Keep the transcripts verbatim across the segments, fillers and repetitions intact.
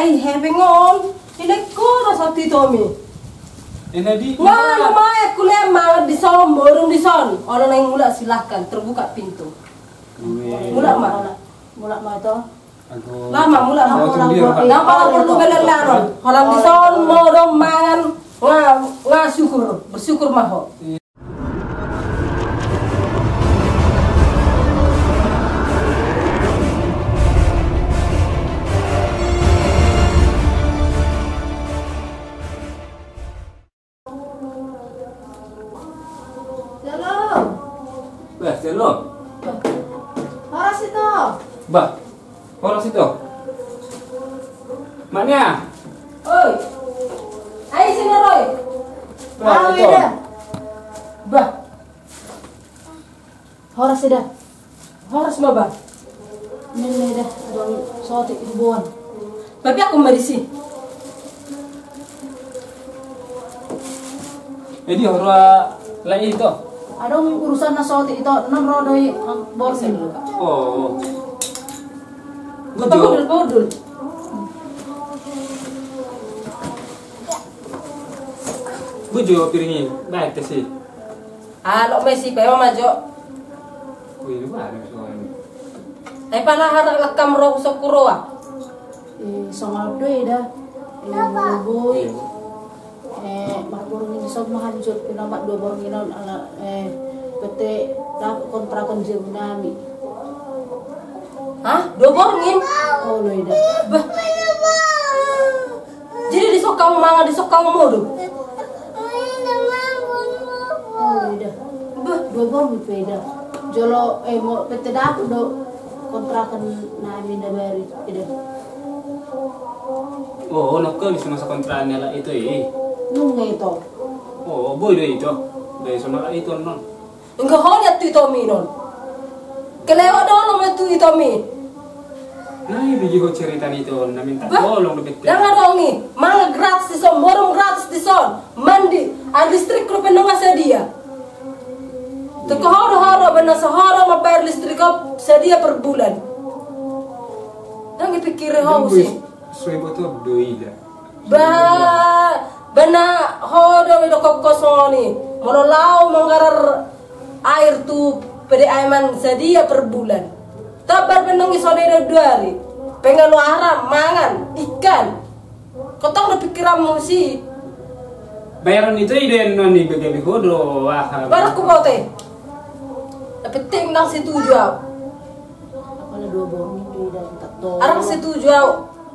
Ai hepeng on, ilek ho do sahat tu Itomi. Ena di. Nga lumayan kuliah mangan dison, borong dison. Olo naeng mulak, silahkan, terbuka pintu. Mulak ma. Mulak ma to. Lama mulak ma. Nga pala porlu belanan. Holan dison modom mangan, nga, nga syukur, bersyukur ma ho. Shalom. Bah, shalom. Horas ito. Bah, horas ito. Mak Nia. Oi. Ai sini, Roy. Bah, ito. Bah. Horas ida. Horas ma, bah. Nene dah, adong sotik di boan. Tapi aku marisi. Jadi, ora lai ito. Adong urusan na sotik ito, non ro do i, borngin. Oh. Paudul, paudul. Bujur piring i, baik tesi. Alok ma isi, paima ma jo. Ai pala harat lakam ro husok kuroa. Songon do ida. Boi. Marborngin dison ma hanjut, pinamat dua borngin on ala, pete dapot kontrakan jauh nami. Hah? Dua borngin? Olo ida. Bah. Jadi dison hamu mangan, dison hamu modom? Olo ida. Bah, dua borngin pe ida. Jolo, eh, mo, pete dapot do kontrakan nami na baru ida. Oh, nangkin di semasa kontrakan ni halak ito i. Nunga ito. Oh, boi do ito. Dari sono halak ito non. Inggo ho nian tu Itomi non. Kelewat do ho ma tu Itomi. Nah, i bigi ho cerita ni ito, na minta tolong do bete. Ndang adong i, mangan gratis dison, modom gratis dison, mandi, air listrik dope nunga sadia. Toko ho do, ho do, baen na so ho do mambayar listrik ho sadia per bulan. Ndang dipikiri ho muse. Soe boto do ida. Ba, baen na ho do i do kosong ni. Molo laho manggarar air tu P D A M an sadia per bulan. Tabar baen nang i songon i do dua ari. Pengeluaran mangan ikan. Kotong do pikiranmu si. Bayaran ito i do non i bagabe ho do aha. Baru ku bote. Tapi ting ndang setuju au. Apala dua borngin do ida. Arang setuju au.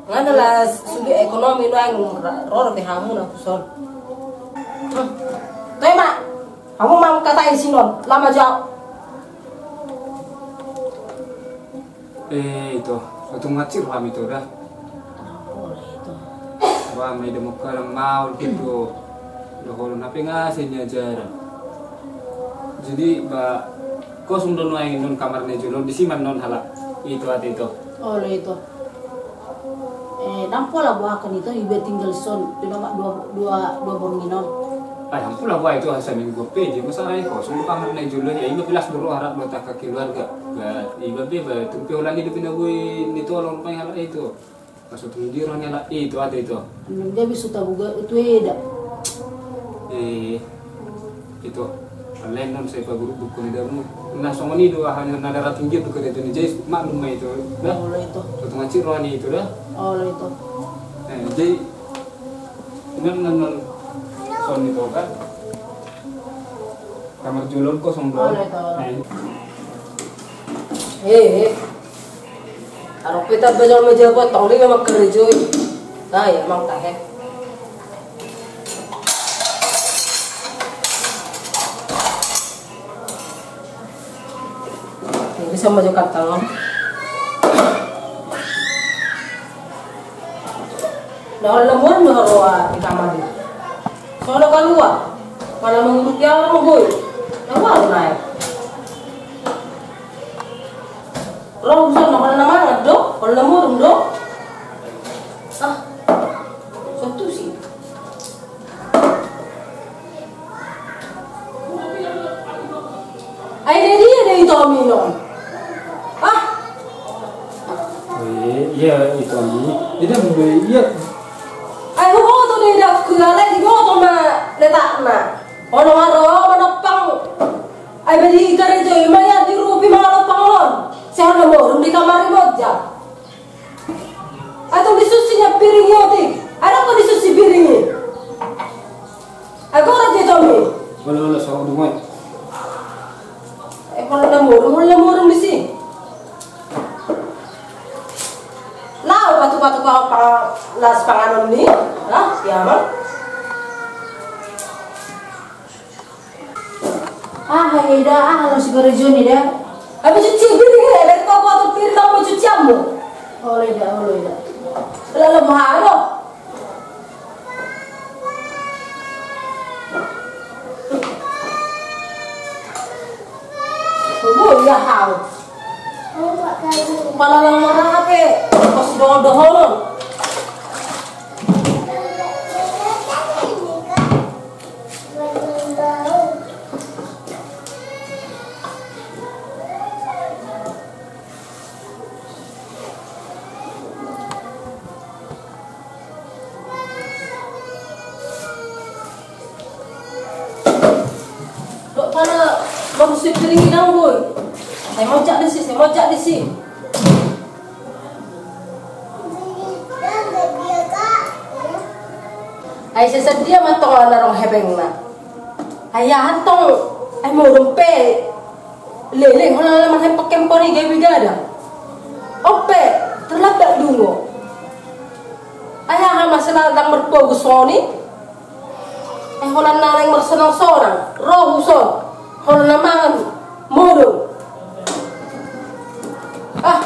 Nga na las sulit ekonomi nuaeng ro dope hamu na huson. Toe ma. Hamu ma mangkatai sinon. Lama jau. Eh, ito. Satu ngacir kami ito dah. Wah, mai demo kalang maul gitu. Doholo na pengasenya jarang. Jadi ba kosong do nuaeng non kamar na jolo, disi ma non halak ito ate ito. Olo ito. Eh, ndang pola boakan ito, iba tinggal son, pinomat dua, dua, dua borngin on. Ai ndang pola boa ito, asa minggu pe dia masa rai kosong do kamar na jolo, ya iba pilas do ro harat do taka keluarga. Ba iba pe ba tung pe holan hidup ina boi ni tolong rupa halak ito. Pas tu dia orang halak ito ate ito. Ndang gabe so tabuga tu eda. Eh, ito. Lain non sai paguruk buku ni damu. Na songon i do aha na darat pinggir do kena itu ni jais maklum ma ito. Dah. Olo ito. Satu ngacir roha ni ito dah. Olo ito. Eh, jadi non non non son ito kan. Kamar jolo on kosong do. Olo ito. Eh. Eh, eh. Adong pe tamba jolma jabu tong lima mangkarejo i. Ai amang tahe. Bisa maju kantang. Na olo na muar na roa di kamar i. Sono kalua. Pala mangurupi au ro boi. Na muar na e. Ro urusan na olo na mangan do, olo na muar do. Ah. Sotusi. Ai dia dia dia ito minon. Ah. Iya. Ida, ia. Ai huboto do ida, hualai diboto ma letakna. Olo, aro manompang. Ai beli karejoi ma ia di rupi manompang on. Sehat na modom di kamar i monja. Ai tung disusi nia piring i otik. Ai dang disusi piring i. Ai gora dia Tomi. Olo, olo, saudung ai. Ai olo na modom, olo na modom disi. Laho patu-patu pa, pa, las panganon ni. Lah, ia ma. Aha ida, aha na sikarejoi ida? Ai cuci piring ida, dari kau buat piring, kau cuci amu. Olo ida, olo ida. Lalu mahal lo. Oh, ia hau. Pala lang marape, pas dohon-dohonon. Dok pala baru si piring i dang boi. Sai mojak disi, sai mojak disi. Ai sesadia ma tong na rong hepengna. Ai aha tong, ai modom pe. Leleng, holan na marhempok-hempok i gabe gadang. On pe, terlambat dungo. Ai aha ma selalu dang marpogu songon i. Ai holan na naeng marsonang-sonang, ro huson. Holan na mangan, modom. Ah,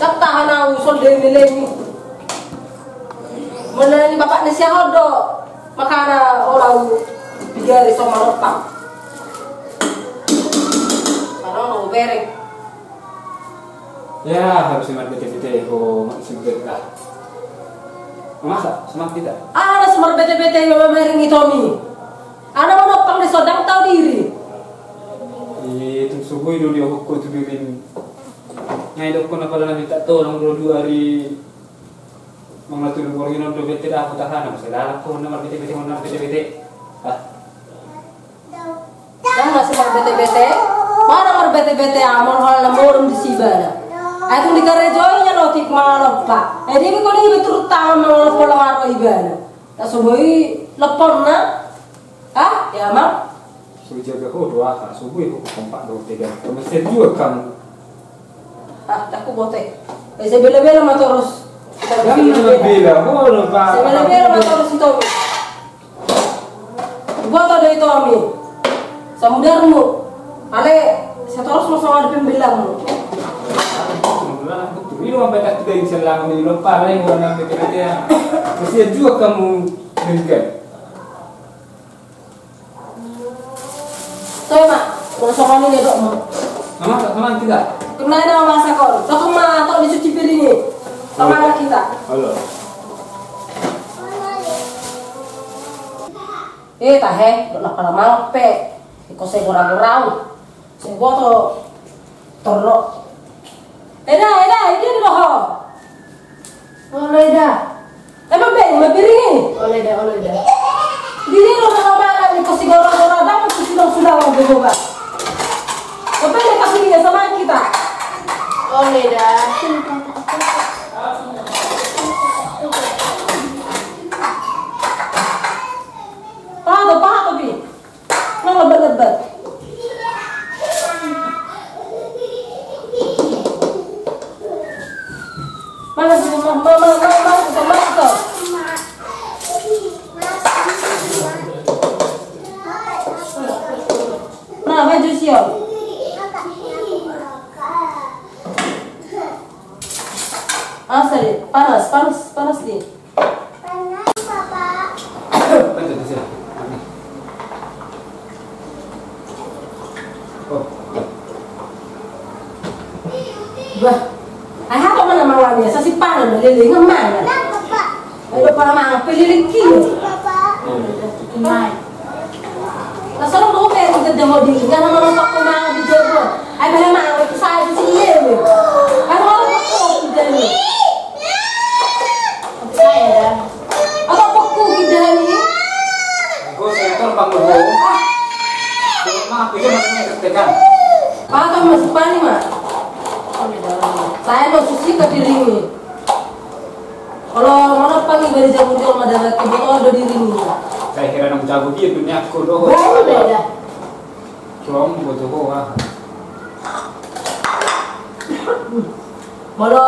dang tahan au huson leleng-leleng i. Molo ni bapak ni siahon do. Makana olo au di gari so manompang. Manono bereng. Ya, harus marbete-bete ho, maksud bete lah. Masa, semangat kita. Aha na so marbete-bete ho, mamereng i Tomi. Aha na manompang di so dang tau diri. Itu subuh itu dia hukum tu diri. Ngai dokon apa dalam minta tolong dua, dua hari. Mangatur borngin on do bete dapot aha na, masa lalap ho na marbete-bete, ho na marbete-bete. Ah. Dang na so marbete-bete. Mana marbete-bete amon, holan na modom disi ibana. Ai tung dikarejoi nia otik manompang. Ai dia ingkon iba turun tangan manompang, holan aro ibana. Na so boi leponna. Ah, ia ma. So jaga ho do aha, so boi ho kompak do tegar. Kemasian jua kamu. Ah, dang huboto. Eh, sai bela-bela ma torus. Dang bela-bela, ho do, Pak. Sai bela-bela ma torus i Tomi. Huboto do i Tomi. Samudarmu. Alai, sai torus ma songon pembelanmu. Ini mau batas tiga insan lama ini lupa, alai mau nang bete-bete ya. Kasian juga kamu demikian. Toe ma, molo songon i na didokmu. Mama, mama, kita. Kena na masa kau. Dok ma, tok dicuci piring i. Mama, kita. Halo. Eh, tahe, dok na pala mangan pe. Iko sai gora-gora au. Sai boto. Torro. Eda, eda, eda, eda, ho. Olo eda. Emang be, ma piring i? Olo eda, olo eda. Dia do na mangan i, pasti gora-gora, dang, pasti sudah, sudah, udah, udah. Tapi dia pasti dia sama kita. Olo eda. Paha do, paha do, Pi. Nang lebat-lebat. Mana sih, ma-, ma-, ma-, ma-, ma-, ma-, ma-, Nah, baju siap. Ah, sorry. Panas, panas, panas nih. Bah, ai aha ma na mangan i, sasi pangan ma leleng mangan. Ai do pala mangan pe leleng kio. Mai. Na so do pe, kita demo di, nggak nama nonton ko mangan di jago. Ai pala mangan, itu saya di sini. Ai pala mangan, itu jadi. Apa pekku kita ni? Go setor bang go. Cuma aku dia masih tekan. Apa masuk pani ma? Saya mau susi ke diri ni. Kalau mana pagi bari jago dia mada lagi botol do diri ni. Saya kira nang jago dia dunia aku do. Baru beda. Suam buat Jokowi. Molo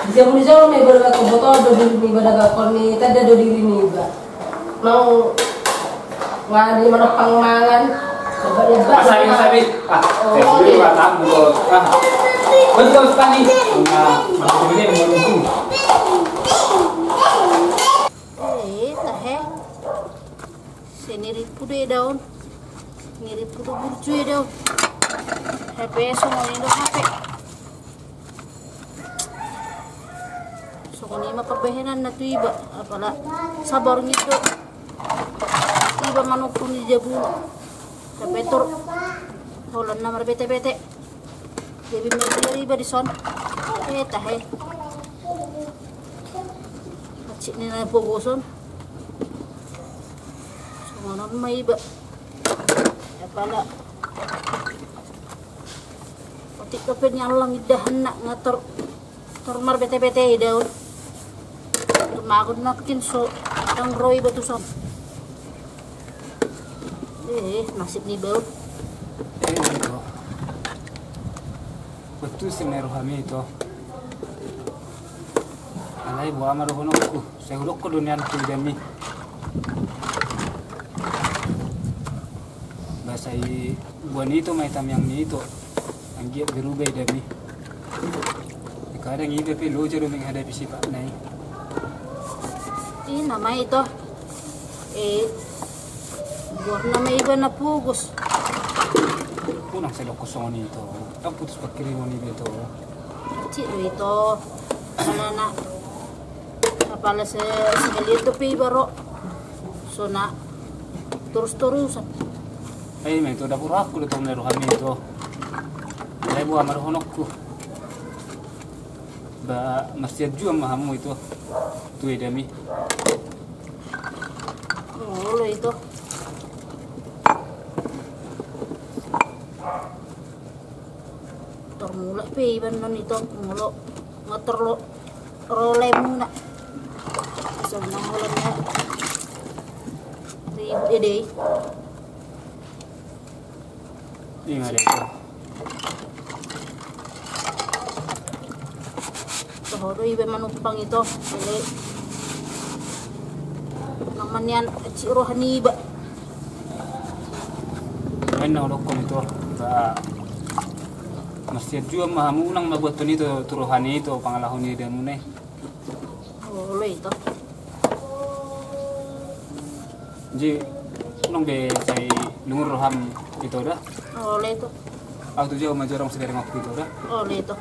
di jabu ni jolo ma iba dapot botol do diri ni iba, dapot ni tanda do diri ni iba. Mau ngadi mana pangmangan. Masa ini sabi ah. Jadi dua tamu. Ah, betul sekali. Nah, maksudnya menunggu. Eh, tahe. Sini ripu de daon. Sini ripu de burju de daon. H P songon i do H P. Songon i ma perbehenan na tu iba, apala sabar ngido. Iba manungkun di jabu. Tapi tur holan na marbete-bete. Jadi marbete iba di son. Eh, tahe. Acik ni na pogoson. Songon on ma iba. Apala. Otik dope ni allang indahan na ngator. Tor marbete-bete i daon. Tumagon makin so tang ro iba tu son. Eh, nasib ni baon. Eh, ito. Betul si meru hami ito. Alai boha ma dohononku. Sai hudok ko dunian tu dami. Basa i buan ito ma i tamiang ni ito. Anggiat berubah i dami. Kadang iba pe loja do menghadapi sifat na i. Ina ma ito. Eh, buat nama iba na pogos. Unang sai dokkon songon ito. Kan putus pakirimon iba ito. Cik do ito. Mana na. Apala se sekalian dope iba ro. So na torus-torusan. Ai ma ito dapur aku do tong na rohami ito. Ai boha ma dohononku. Ba marsianjuan ma hamu ito. Tu edami. Olo ito. Tormulak pe iba non ito molo nga torlo ro laemuna. Sonang holan na ribut ede i. Ima de ito. Toho do iba manumpang ito ele. Nang manian acik roha ni iba. Main na hudokkon ito. Ba marsianjuan ma hamu unang ma buathon ito tu roha ni ito pangalaho ni edamuna i. Olo ito. Jadi unang be sai lungun roham ito da. Olo ito. Au tu jabu ma jorong sedereng waktu ito da. Olo ito.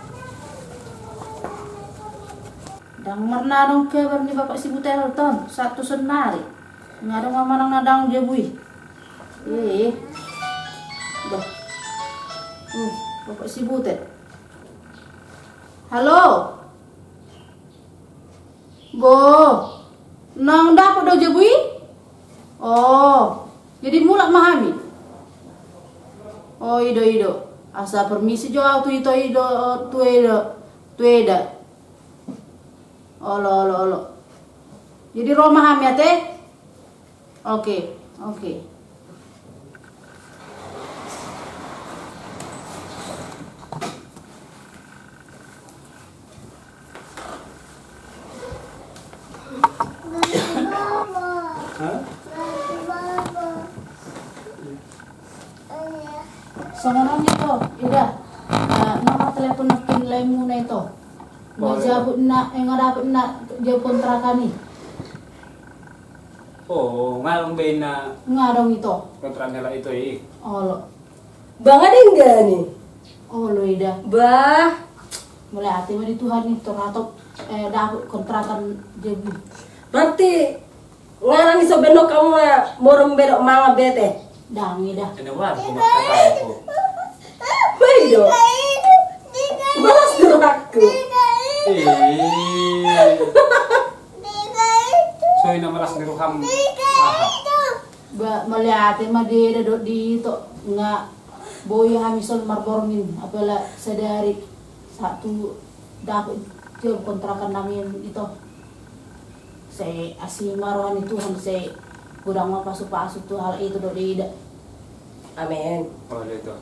Ndang marnadong kabar ni Bapak Sibutelton saat tu sennari. Nga adong ma manang na daong jabu i. Eh. Bah. Uh, Bapak Sibutel. Halo. Bo. Nang dapot do jabu i? Oh. Jadi mulak ma hami. Oh, ido, ido. Asa permisi jo au tu ito ido, tu eda. Tu eda. Olo, olo, olo. Jadi ro ma hami ate? Oke, oke. Hah? Songon on ito, eda. Nunga telepon nangkin laemuna ito. Nga jabu na, eh, nga dapot na jabu kontrakan i. Oh, nga adong be na. Nga adong ito. Kontrakan hela ito i. Olo. Ba nga denggan i. Olo eda. Bah. Mauliate ma di Tuhan i, tor hatop, eh, dapot kontrakan jabu. Berarti ngarang i so benok kamu na morom bedok manga bete. Ndang eda. Ene wah, aku makan aku. Baik do. Balas dulu aku. Eh. Ina malas ni roham. Aha. Ba, mauliate ma di eda dohot di ito, nga boi hami son marborngin, apala sadari satu dapot jo kontrakan nami ito. Sai asi ma roha ni Tuhan, sai godang ma pasupasu tu halak ito dohot di eda. Amen. Olo ito.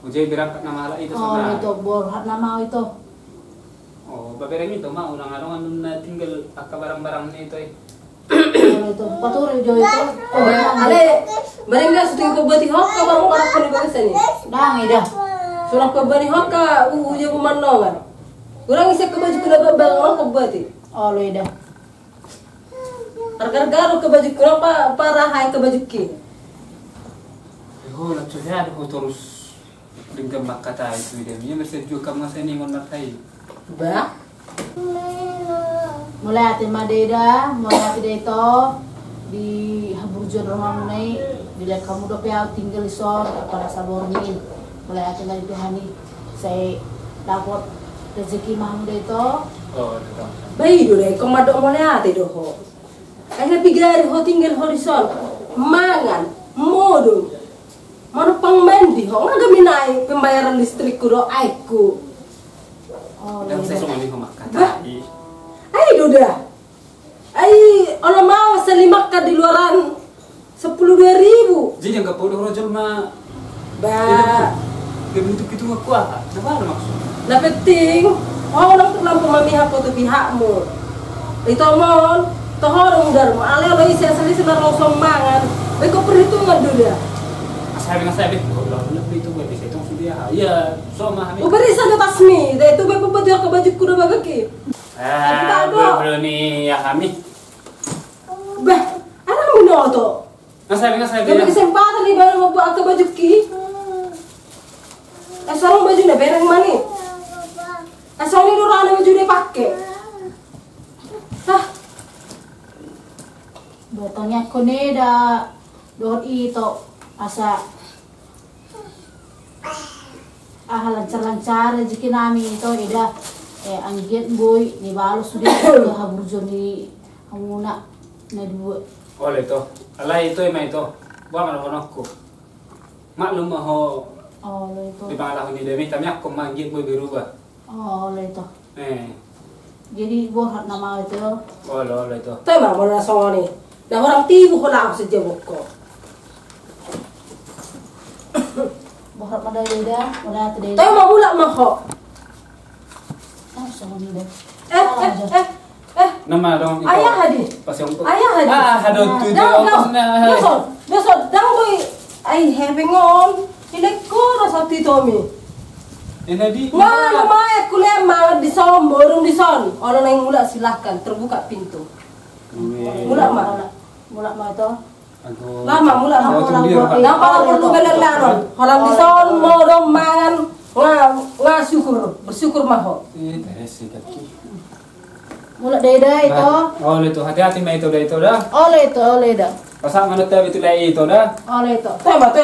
Ujai berangkat nama halak ito. Olo ito, borhat nama ito. O, babereng ito ma, unang adong annon na tinggal angka barang-barang ni ito i. Olo ito, pature jo ito. O, ale, bereng na suting ko bati hok ka barang-barang ni bangsa ni. Dang eda. Surat ko bati hok ka uja buman nongan. Godang isi angka baju kena barang-barang ko bati. Olo eda. Argar-gar angka bajukku, apa, apa raha angka bajukki. Ho, langsung ya, ho terus dengan makatai tu dia. Ia mesti juga kamu saya ningon matai. Bah. Mauliate ma di eda, mauliate di ito, di haburjuon rohamuna i, dilehon hamu dope au tinggal dison, apala saborngin. Mauliate ma di Tuhan i, sai dapot rezeki ma hamu di ito. O, di ito. Ba i do da, ingkon mandok mauliate do ho. Ai na pigari ho tinggal ho dison. Mangan, modom. Manumpang mandi ho, nga gabe naek pembayaran listrikku dohot aekku. O, eda. Bah. Ai do da. Ai, olo ma, sali makan di luaran sepuluh dua ribu. Jadi angka podo rojol ma. Ba. Gabe hitung-hitung aku aha? Na baru maksud. Na penting, ho unang terlampau mamihak ho tu pihakmu. Ito mon, toho do mudarmu. Ale olo ise asal ise na ro so mangan. Ba ingkon perhitungan do dia. Asal dengan saya be. Olo, lebih itu gue bisa hitung sudah. Iya, so ma hami. Uberi saja tasmi. Dah itu be pembuat dia ke bajuku do bagaki. Ah, belum ni ya kami. Bah, arang binoto. Ngasai, ngasai. Gabe kesempatan ni baru mau buat ke baju ki. Eh, sarung baju na bereng mani. Eh, sarung ni dorana baju dia pakai. Hah. Bertanya ko ni da dohot ito asa Aha lancar-lancar rezeki nami ito eda. Eh, anggiat boi ni balos sude tu haburjuon ni hamuna na dua. Olo ito. Alai ito ima ito. Boha ma dohononku. Maklum ma ho. Olo ito. Di pangalaho ni dami tamiangkon ma anggiat boi berubah. Olo ito. Eh. Jadi borhat nama ito. Olo, olo ito. Toe ma molo na songon i. Na horang tibu ho laho sejabok ho. Borhat ma da ida, mauliate da ida. Toe ma mulak ma ho. Ah, songon i da. Eh, eh, eh, eh. Nama dong. Ayah hadi. Pas yang. Ayah hadi. Ah, hado tu. Dang, dang. Doson, doson. Dang boi. Ai hepeng on. Ilek ko rasa titomi. Ena di. Nga lama ya kuliah mangan dison, borung dison. Olo naeng mulak silahkan, terbuka pintu. Mulak ma. Mulak ma to. Lama mulak ma. Nga pala porlu belallanon. Holan dison modom mangan. Nga, nga syukur, bersyukur ma ho. Mulak da ida ito. Olo ito, hati-hati ma ito da ito da. Olo ito, olo ida. Pasahat ma nunga ito da. Olo ito. Toe ma, toe ma.